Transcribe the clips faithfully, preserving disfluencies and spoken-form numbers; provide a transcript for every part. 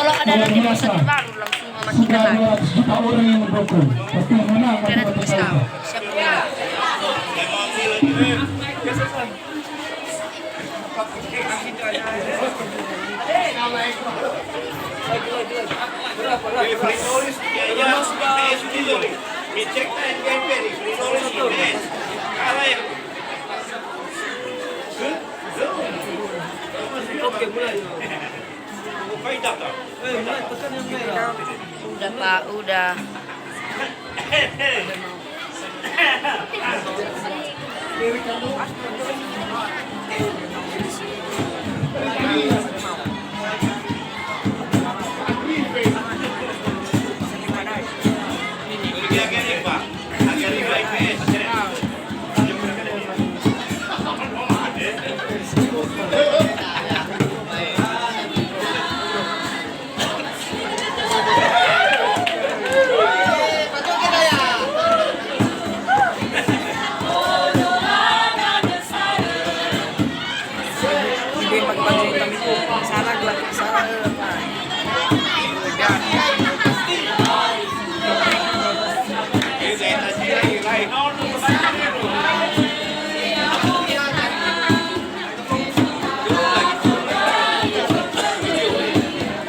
Kalau ada nanti pusat baru langsung mematikan lagi. Sudah dua ratus juta orang yang mendukung. Tapi menang mati-mati saja. Siap. Oke, mulai. Udah, Pak, udah. Ibu pakai baju hitam itu, salah gelap, salah, eh, apa?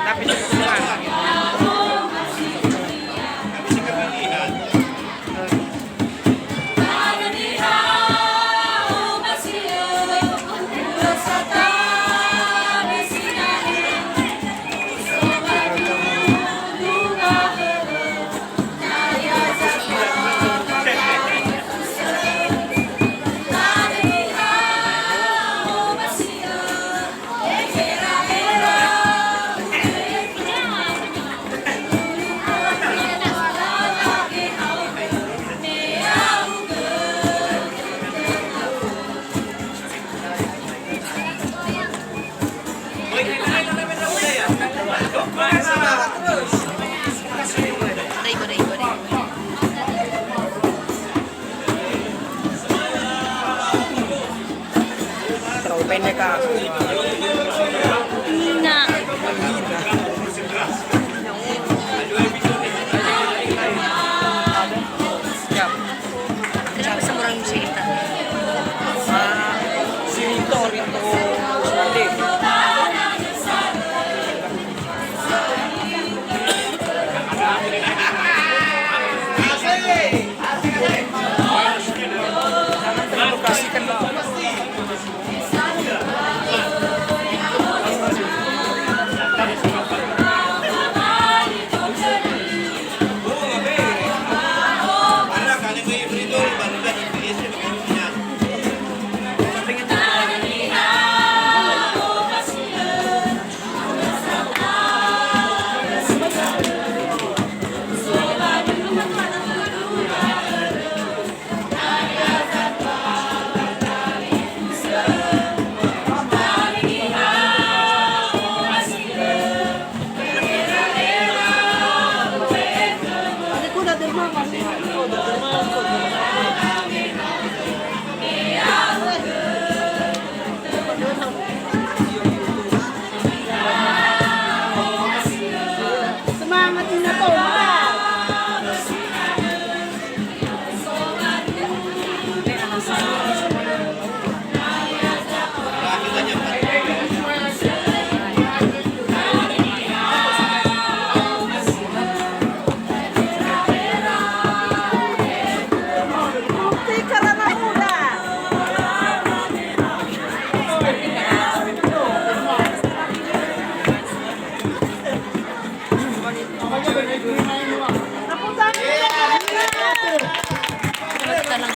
Tapi cukup kurang. Terlalu pendek, Kak. Menghina. Menghina. Siap. Kenapa semua orang bisa kita? Ah, si Rinto, Rinto Sumande. Semangat, Ina Toba.